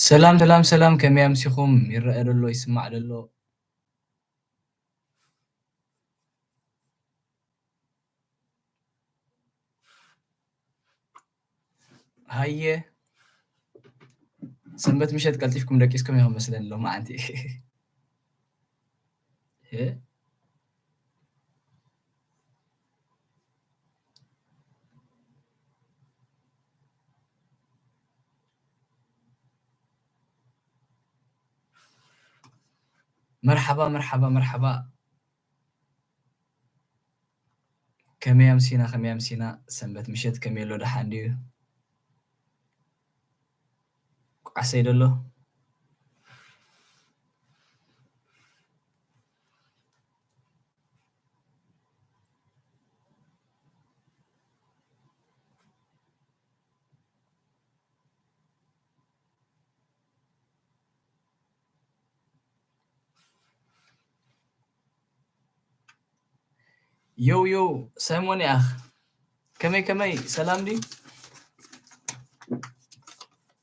ሰላም ሰላም ሰላም፣ ከመይ ኣምሲኹም? ይረአ ደሎ ይስማዕ ደሎ? ሃየ፣ ሰንበት ምሸት ቀልጢፍኩም ደቂስኩም ኢኹም መስለኒ ሎማዓንቲ። እ? መርሓባ መርሓባ መርሓባ። ከመይ ኣምሲና ከመይ ኣምሲና? ሰንበት ምሸት ከመይ ኣሎ? ደሓን ድዩ? ቋዕሰይ ደሎ? ዮው ዮው፣ ሰሞን ያኽ። ከመይ ከመይ፣ ሰላም ድዩ?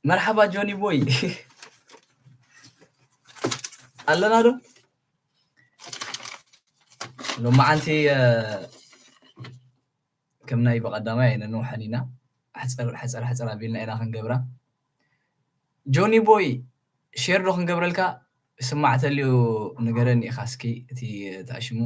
መርሓባ ጆኒ ቦይ። ኣለና ዶ? ሎማዓንቲ፣ እ፣ ከም ናይ ብቐዳማይ ኣይነንውሐን ኢና። ሕጽር፣ ሕጽር፣ ሕጽር ኣቢልና ኢና ክንገብራ። ጆኒ ቦይ፣ ሼር ዶ ክንገብረልካ? ስማዕ ተልዩ ንገረኒ ኢኻ እስኪ፣ እቲ፣ እቲ ሽሙ።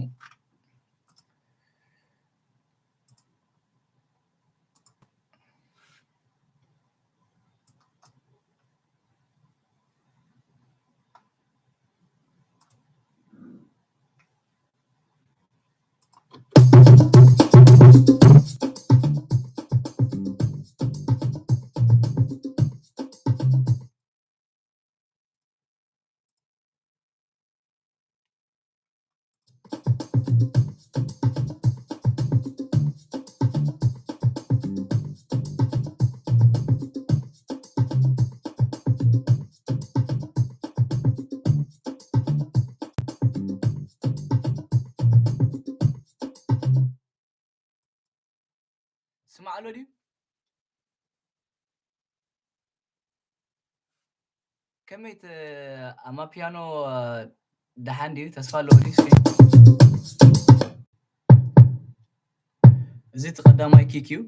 ስማዕ ኣሎ ድዩ? ከመይ ተ-፣ ኣማፒያኖ ደሓን ድዩ? ተስፋ ኣለዎ ድዩ? እስኪ። እዚ እቲ ቀዳማይ ኪክ እዩ።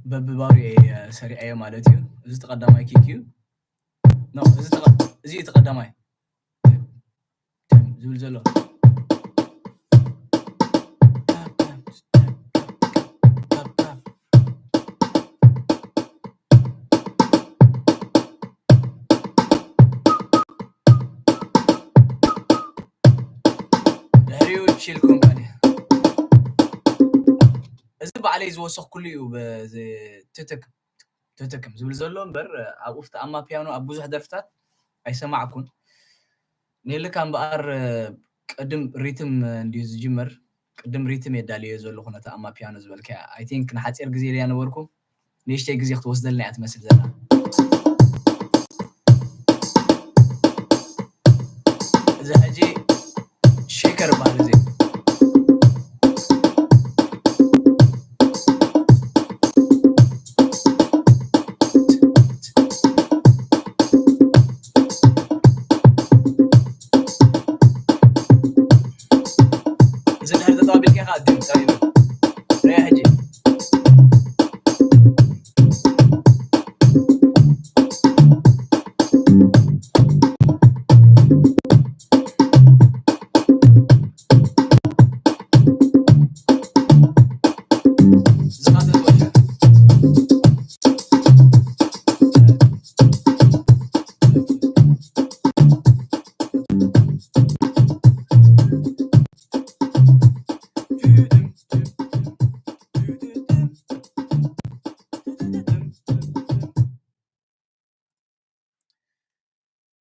በብባሩ እየ ሰሪዐዮ ማለት እዩ። እዚ እቲ ቀዳማይ ኪክ እዩ። ኖ፣ እዚ እቲ ቀ-፣ እዚ እዩ እቲ ቀዳማይ። ዝብል ዘሎ። ድሕሪኡ ቺል ኮምፓኒ። እዚ ባዕለይ ዝወሰኽኩሉ እዩ፣ በዚ ትትክ ትትክም ዝብል ዘሎ እምበር፣ ኣብኡ ፍቲ ኣማ ፒያኖ ኣብ ብዙሕ ደርፍታት ኣይሰማዕኩን። ኔልካ እምበኣር፣ ቅድም ሪትም እንድዩ ዝጅመር፣ ቅድም ሪትም የዳልዮ ዘለኹ ነታ ኣማ ፒያኖ ዝበልካያ። I think ንሓጺር ግዜ ኢለያ ነበርኩ፣ ንእሽተይ ግዜ ክትወስደልና እያ ትመስል ዘላ። እዚ ሕጂ ሼከር በሃል እዚ። እዚ ድሕሪ ጠጠው ኣቢልካ ኢኻ ድም ጠቢቡ። ርኣ ሕጂ።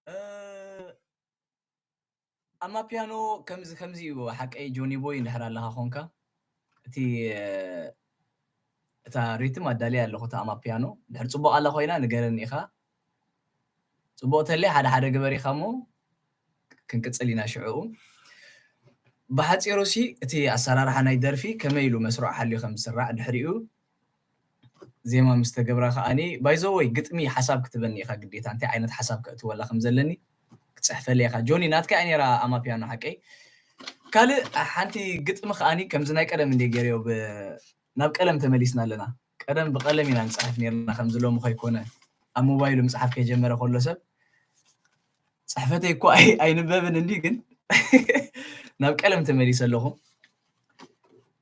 እ፣ ኣማፒያኖ ከምዚ፣ ከምዚ እዩ ሓቀይ ጆኒ ቦይ፣ እንድሕር ኣለኻ ኾንካ፣ እቲ፣ እ፣ እታ ሪትም ኣዳልያ ኣለኹ፣ እታ ኣማፒያኖ። እንድሕር ጽቡቕ ኣላ ኮይና ንገረኒ ኢኻ። ጽቡቕ ተለይ ሓደ ሓደ ግበር ኢኻ እሞ ክንቅጽል ኢና ሽዕኡ። ብሓጺሩ ሲ እቲ ኣሰራርሓ ናይ ደርፊ ከመይ ኢሉ መስርዑ ሓልዩ ከም ዝስራዕ፣ ድሕሪኡ ዜማ ምስ ተገብራ ከዓኒ ባይዘወይ ግጥሚ ሓሳብ ክትበኒ ኢኻ ግዴታ፣ እንታይ ዓይነት ሓሳብ ከእትወላ ከም ዘለኒ ክትፅሕፈለይ ኢኻ። ጆኒ ናትካ እያ ነይራ ኣማፒያኖ ሓቀይ። ካልእ ሓንቲ ግጥሚ ከዓኒ ከምዚ ናይ ቀደም እንደ ገይረዮ ናብ ቀለም ተመሊስና ኣለና። ቀደም ብቀለም ኢና ንፅሕፍ ነርና ከምዚ ሎሚ ከይኮነ ኣብ ሞባይሉ ምፅሓፍ ከይጀመረ ከሎ ሰብ ፅሕፈተይ እኮ ኣይንበብን እንዲ ግን ናብ ቀለም ተመሊሰ ኣለኹ።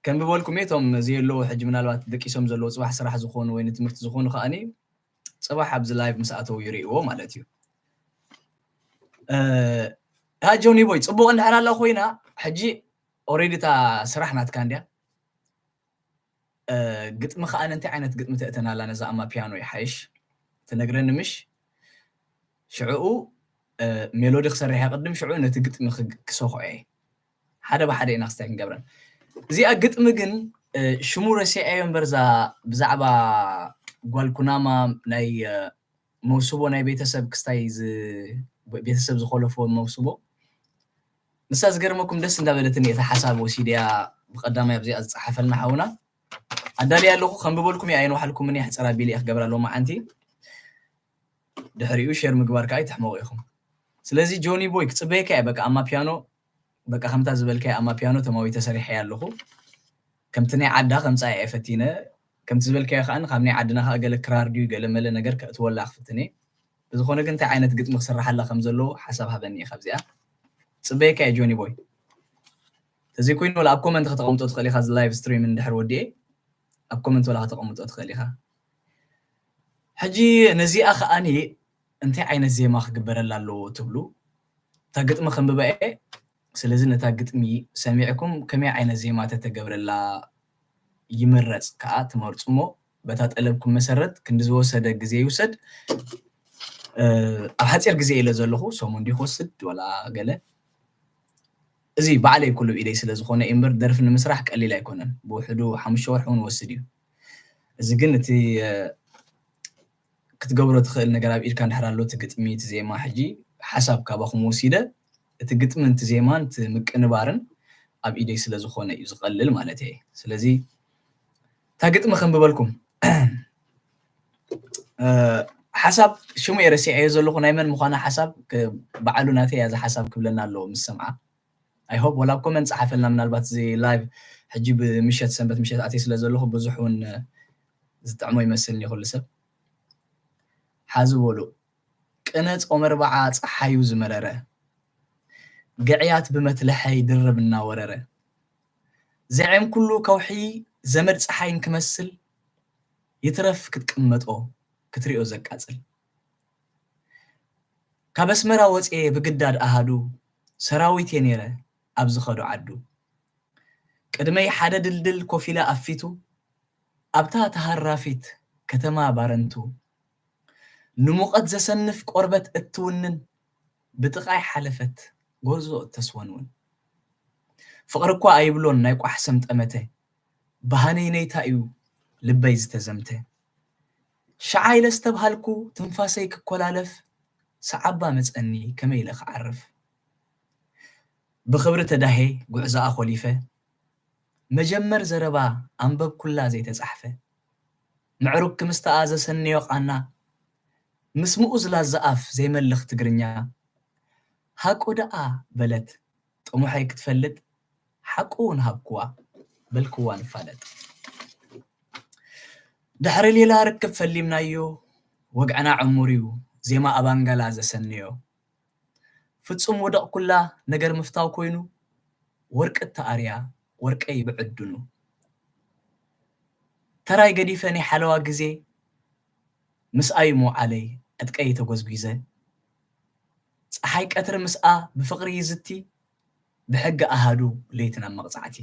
ከም ብበልኩም እቶም ዘየለዉ ሕጂ ምናልባት ደቂሶም ዘለዉ ፅባሕ ስራሕ ዝኾኑ ወይ ንትምህርቲ ዝኾኑ ከዓኒ ፅባሕ ኣብዚ ላይቭ ምስ ኣተዉ ይርእይዎ ማለት እዩ። ታ ጆኒ ቦይ ፅቡቅ እንድሕር ኣላ ኮይና ሕጂ ኦሬዲ እታ ስራሕ ናትካ እንድያ። ግጥሚ ከዓኒ እንታይ ዓይነት ግጥሚ ተእተናላ ነዛ ኣማ ፒያኖ ይሓይሽ ትነግረኒ ምሽ? ሽዕኡ ሜሎዲ ክሰርሕ እየ ቅድም ሽዑ ነቲ ግጥሚ ክሰኽዖ እየ። ሓደ ብሓደ ኢና ክስታይ ክንገብረን። እዚኣ ግጥሚ ግን ሽሙ ረሲዐዮ እምበር እዛ ብዛዕባ ጓል ኩናማ ናይ መውስቦ ናይ ቤተሰብ ክስታይ ቤተሰብ ዝኮለፎ መውስቦ ንሳ ዝገርመኩም ደስ እንዳበለትኒ እታ ሓሳብ ወሲድያ ብቀዳማይ ኣብዚኣ ዝፀሓፈልና ሓውና ኣዳልያ ኣለኹ። ከም ብበልኩም እየ ኣይንዋሓልኩምን እየ ሕፅር ኣቢለ እየ ክገብራ ሎማዓንቲ። ድሕሪኡ ሼር ምግባር ከዓ ይትሕመቑ ኢኹም። ስለዚ ጆኒ ቦይ ክፅበየካ እየ በቃ ኣማ ፒያኖ በቃ ከምታ ዝበልካዮ ኣማ ፒያኖ ተማዊ ተሰሪሐ ኣለኹ። ከምቲ ናይ ዓዳ ከምፃ እየ ፈቲነ ከምቲ ዝበልካዮ ከዓ ካብ ናይ ዓድና ከዓ ገለ ክራር ድዩ ገለ መለ ነገር ከእትወላ ክፍትን እየ። ብዝኾነ ግን እንታይ ዓይነት ግጥሚ ክስርሓላ ከም ዘለዎ ሓሳብ ሃበኒ ኢኻ ኣብዚኣ። ፅበየካ እየ ጆኒ ቦይ። ተዘይኮይኑ ወላ ኣብ ኮመንት ከተቐምጦ ትኽእል ኢኻ እዚ ላይቭ ስትሪም እንድሕር ወዲኤ ኣብ ኮመንት ወላ ከተቐምጦ ትኽእል ኢኻ። ሕጂ ነዚኣ ከዓኒ እንታይ ዓይነት ዜማ ክግበረላ ኣለዎ ትብሉ? እታ ግጥሚ ከንብባ እየ። ስለዚ ነታ ግጥሚ ሰሚዕኩም ከመይ ዓይነት ዜማ ተተገብረላ ይምረፅ ከዓ ትመርፁ እሞ በታ ጠለብኩም መሰረት ክንዲ ዝወሰደ ግዜ ይውሰድ። ኣብ ሓፂር ግዜ ኢለ ዘለኹ ሰሙን ዲ ክወስድ ወላ ገለ እዚ ባዕለይ ኩሉ ኢደይ ስለ ዝኾነ እምበር ደርፊ ንምስራሕ ቀሊል ኣይኮነን። ብውሕዱ ሓሙሽተ ወርሒ እውን ወስድ እዩ። እዚ ግን እቲ ክትገብሮ ትኽእል ነገር ኣብ ኢድካ እንድሕር ኣሎ እቲ ግጥሚ እቲ ዜማ ሕጂ ሓሳብ ካባኹም ወሲደ እቲ ግጥምን እቲ ዜማን እቲ ምቅንባርን ኣብ ኢደይ ስለ ዝኾነ እዩ ዝቐልል ማለት እየ። ስለዚ እታ ግጥሚ ከንብበልኩም ሓሳብ ሽሙ እየ ረሲዐዮ ዘለኹ ናይ መን ምዃና ሓሳብ ባዕሉ ናተይ እያ እዛ ሓሳብ ክብለና ኣለዎ ምስ ሰምዓ። I hope ወላ ኣብ ኮመንት ፀሓፈልና ምናልባት እዚ ላይቭ ሕጂ ብምሸት ሰንበት ምሸት ኣትየ ስለ ዘለኹ ብዙሕ እውን ዝጥዕሞ ይመስልኒ ኩሉ ሰብ ሓዚ በሉ ቅነ ፆመ ኣርብዓ ፀሓዩ ዝመረረ ግዕያት ብመትልሐይ ድርብ እናወረረ ዘዔም ኩሉ ከውሒ ዘመድ ፀሓይ እንክመስል ይትረፍ ክትቅመጦ ክትሪኦ ዘቃፅል ካብ ኣስመራ ወፅየ ብግዳድ ኣሃዱ ሰራዊት እየ ነይረ ኣብ ዝኸዶ ዓዱ ቅድመይ ሓደ ድልድል ኮፍ ኢለ ኣብ ፊቱ ኣብታ ተሃራፊት ከተማ ባረንቱ ንሙቐት ዘሰንፍ ቆርበት እትውንን ብጥቓይ ሓለፈት ጎርዞ እተስወንውን ፍቕሪ እኳ ኣይብሎን ናይ ቋሕ ሰም ጠመተ ብሃነይ ነይታ እዩ ልበይ ዝተዘምተ ሸዓ ኢለ ዝተብሃልኩ ትንፋሰይ ክኮላለፍ ሰዓባ መፀኒ ከመይ ኢለ ክዓርፍ ብኽብሪ ተዳሄ ጉዕዞኣ ኮሊፈ መጀመር ዘረባ ኣንበብኩላ ዘይተፃሕፈ ምዕሩግ ክምስተኣ ዘሰነዮ ቃና ምስ ምኡዝ ላዛ ኣፍ ዘይመልኽ ትግርኛ ሃቁ ደኣ በለት ጥሙሐይ ክትፈልጥ ሓቁ እውን ሃብክዋ በልክዋ ንፋለጥ ድሕሪ ሌላ ርክብ ፈሊምናዮ ወግዕና ዕሙር እዩ ዜማ ኣባንጋላ ዘሰንዮ ፍጹም ወደቕኩላ ነገር ምፍታው ኮይኑ ወርቂ እተኣርያ ወርቀይ ብዕድኑ ተራይ ገዲፈ ናይ ሓለዋ ግዜ ምስኣዩ ምውዓለይ ዕጥቀይ ተጎዝጒዘ ፀሓይ ቀትሪ ምስኣ ብፍቕሪ ይዝቲ ብሕጊ ኣሃዱ ለይቲ ናብ መቕፃዕቲ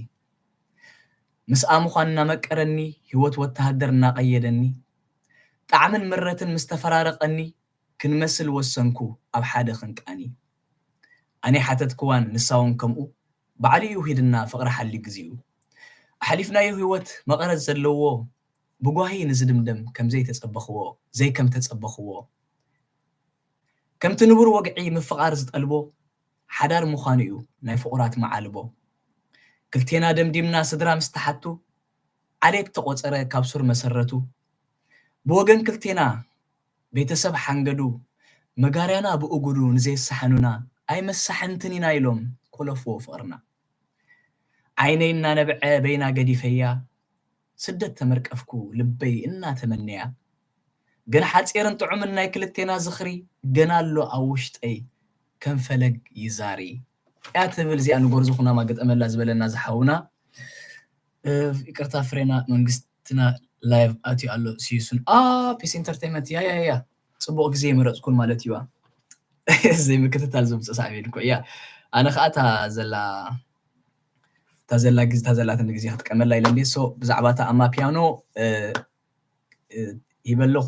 ምስኣ ምዃን እናመቀረኒ ህይወት ወተሃደር እናቐየደኒ ጣዕምን ምረትን ምስ ተፈራረቐኒ ክንመስል ወሰንኩ ኣብ ሓደ ክንቃኒ ኣነ ሓተትክዋን ንሳውን ከምኡ ባዕሉ እዩ ሂድና ፍቕሪ ሓልዩ ግዚኡ ኣሕሊፍናዮ ህይወት መቐረት ዘለዎ ብጓሂ ንዝድምደም ከምዘይተጸበኽዎ ዘይከም ተጸበኽዎ ከምቲ ንቡር ወግዒ ምፍቓር ዝጠልቦ ሓዳር ምዃኑ እዩ ናይ ፍቑራት መዓልቦ ክልቴና ደምዲምና ስድራ ምስ ተሓቱ ዓሌት ተቖጸረ ካብ ሱር መሰረቱ ብወገን ክልቴና ቤተሰብ ሓንገዱ፣ መጋርያና ብእጉዱ ንዘየሳሕኑና ኣይመሳሕንትን ኢና ኢሎም ኮለፍዎ ፍቕርና። ዓይነይ እናነብዐ በይና ገዲፈያ፣ ስደት ተመርቀፍኩ ልበይ እናተመነያ። ግን ሓጺርን ጥዑምን ናይ ክልቴና ዝኽሪ ገና ኣሎ ኣብ ውሽጠይ ከም ፈለግ ይዛሪ። እያ ትብል እዚኣ ንጎርዞ ኩናማ ግጠመላ ዝበለና ዝሓውና። እ፣ ይቅርታ ፍሬና መንግስትና ላይቭ ኣትዩ ኣሎ ሲዩሱን ፒስ ኢንተርቴንመንት ያ ያ ያ ጽቡቅ ግዜ የመረጽኩን ማለት እዩ። ዘይምክትታል ዘምጽእ ሳዕቤን እኮ እያ። ኣነ ከዓ እታ ዘላ እታ ዘላ ግዜ እታ ዘላትኒ ግዜ ክጥቀመላ ኢለ እንዴ። ሶ ብዛዕባ እታ ኣማ ፒያኖ እ፣ እ፣ ሂበ ኣለኹ።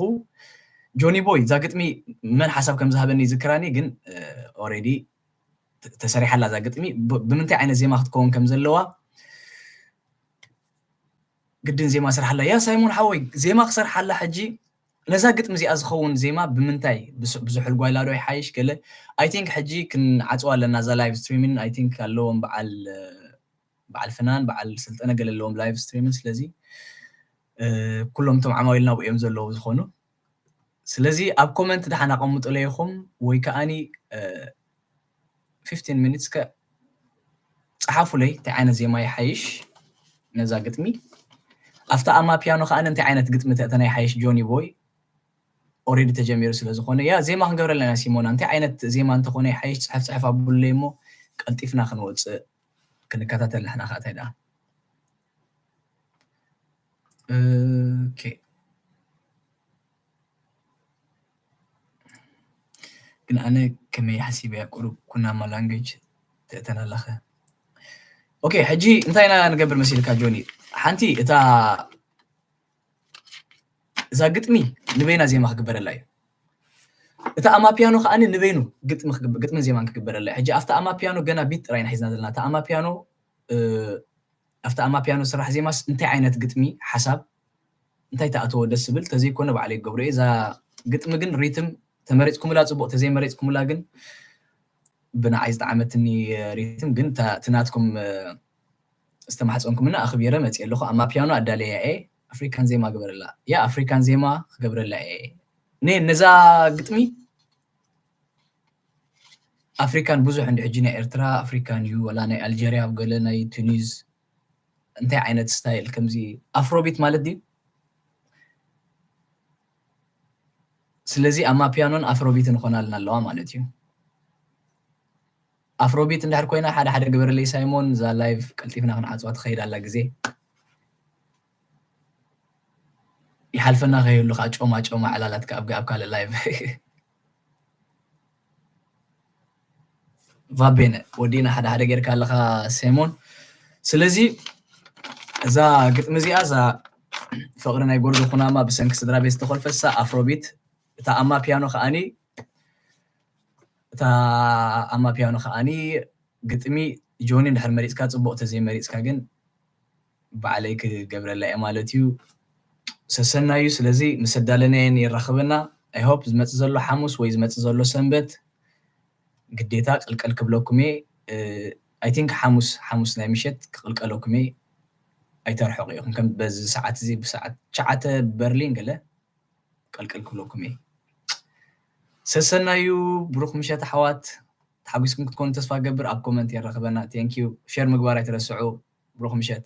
ጆኒ ቦይ እዛ ግጥሚ መን ሓሳብ ከም ዝሃበኒ ይዝክራኒ፣ ግን ኦሬዲ ተሰሪሓላ እዛ ግጥሚ ብ- ብምንታይ ዓይነት ዜማ ክትከውን ከም ዘለዋ ግድን ዜማ ስርሓላ። ያ ሳይሞን ሓወይ ዜማ ክሰርሓላ ሕጂ ነዛ ግጥሚ እዚኣ ዝኸውን ዜማ ብምንታይ ብስ- ብዝሑል ጓይላ ዶ ይሓይሽ ገለ? I think ሕጂ ክንዓፅዋ ኣለና እዛ ላይቭ ስትሪሚንግ። I think ኣለዎም በዓል በዓል ፍናን በዓል ስልጠነ ገለ ኣለዎም ላይቭ ስትሪምን። ስለዚ እ፣ ኩሎም እቶም ዓማዊልና ኣብኡ እዮም ዘለዉ ዝኾኑ። ስለዚ ኣብ ኮመንት ደሓን ኣቐምጡለይኹም ወይ ከዓኒ እ፣ ፊፍቲን ሚኒትስ ከ ጸሓፉለይ እንታይ ዓይነት ዜማ ይሓይሽ ነዛ ግጥሚ። ኣብታ ኣማ ፒያኖ ከዓኒ እንታይ ዓይነት ግጥሚ ተእተና ይሓይሽ ጆኒ ቦይ? ኦሬዲ ተጀሚሩ ስለ ዝኾነ ያ ዜማ ክንገብረልና ኢና። ሲሞና እንታይ ዓይነት ዜማ እንተኾነ ይሓይሽ? ጽሕፍ ጽሕፍ ኣብሉለይ እሞ ቀልጢፍና ክንወፅእ ክንከታተል ንሕና ከኣ እንታይ ደኣ። ኦኬ። ግን ኣነ ከመይ ሓሲበያ ቁሩብ ኩናማ ላንጉጅ ተእተና ኣለኸ። ኦኬ፣ ሕጂ እንታይ ኢና ንገብር መሲልካ ጆኒ? ሓንቲ እታ እዛ ግጥሚ ንበይና ዜማ ክግበረላ እዩ። እታ ኣማፒያኖ ከዓኒ ንበይኑ ግጥሚ ክግብ- ግጥምን ዜማን ክግበረላ እዩ። ሕጂ ኣብታ ኣማፒያኖ ገና ቢት ጥራይ ኢና ሒዝና ዘለና። እታ ኣማፒያኖ እ፣ ኣብቲ ኣማፒያኖ ዝስራሕ ዜማስ እንታይ ዓይነት ግጥሚ ሓሳብ እንታይ ተኣተዎ ደስ ዝብል ተዘይኮነ ባዕለይ ክገብሮ እየ። እዛ ግጥሚ ግን ሪትም ተመሪፅኩምላ ፅቡቅ፣ ተዘይመሪፅኩምላ ግን ብንዓይ ዝጠዓመትኒ ሪትም ግን እታ- እቲ ናትኩም እ፣ ዝተማሕፀንኩምና ኣኽቢረ መፅየ ኣለኹ። ኣማፒያኖ ኣዳለያ እየ ኣፍሪካን ዜማ ግበረላ። ያ ኣፍሪካን ዜማ ክገብረላ እየ። ነ- ነዛ ግጥሚ ኣፍሪካን ብዙሕ እንዲ ሕጂ ናይ ኤርትራ ኣፍሪካን እዩ ወላ ናይ ኣልጀርያ ኣብ ገለ ናይ ቱኒዝ እንታይ ዓይነት ስታይል ከምዚ ኣፍሮቢት ማለት ድዩ? ስለዚ ኣማፒያኖን ኣፍሮቢትን ኾናልና ኣለዋ ማለት እዩ። ኣፍሮቢት እንድሕር ኮይና ሓደ ሓደ ግበረለይ ሳይሞን። እዛ ላይቭ ቀልጢፍና ክንዓፅዋ ትኸይድ ኣላ ግዜ ይሓልፈና ከይህሉ ከዓ ጮማ ጮማ ዕላላት ከዓ ኣብ ኣብ ካልእ ላይቭ ቫቤነ ወዲና ሓደ ሓደ ጌርካ ኣለኻ ሰይሞን። ስለዚ እዛ ግጥሚ እዚኣ እዛ ፍቕሪ ናይ ጎርዞ ኩናማ ብሰንኪ ስድራ ቤት ዝተኾልፈሳ ኣፍሮቢት እታ ኣማ ፒያኖ ከዓኒ እታ ኣማ ፒያኖ ከዓኒ ግጥሚ ጆኒ እንድሕር መሪፅካ ፅቡቅ ተዘይመሪፅካ ግን ባዕለይ ክገብረላ እየ ማለት እዩ። ሰሰናዩ ስለዚ ምስ ኣዳለናየን የራኽበና። I hope ዝመፅእ ዘሎ ሓሙስ ወይ ዝመፅእ ዘሎ ሰንበት ግዴታ ቅልቀል ክብለኩም እየ። I think ሓሙስ ሓሙስ ናይ ምሸት ክቅልቀለኩም እየ። ኣይተርሕቁ ኢኹም ከም በዚ ሰዓት እዚ ብሰዓት ትሽዓተ በርሊን ገለ ቀልቀል ክብለኩም እየ። ሰሰናዩ ብሩክ ምሸት ኣሕዋት። ተሓጒስኩም ክትኮኑ ተስፋ ገብር ኣብ ኮመንት የራኽበና። Thank you ሸር ምግባር ኣይትረስዑ። ብሩክ ምሸት።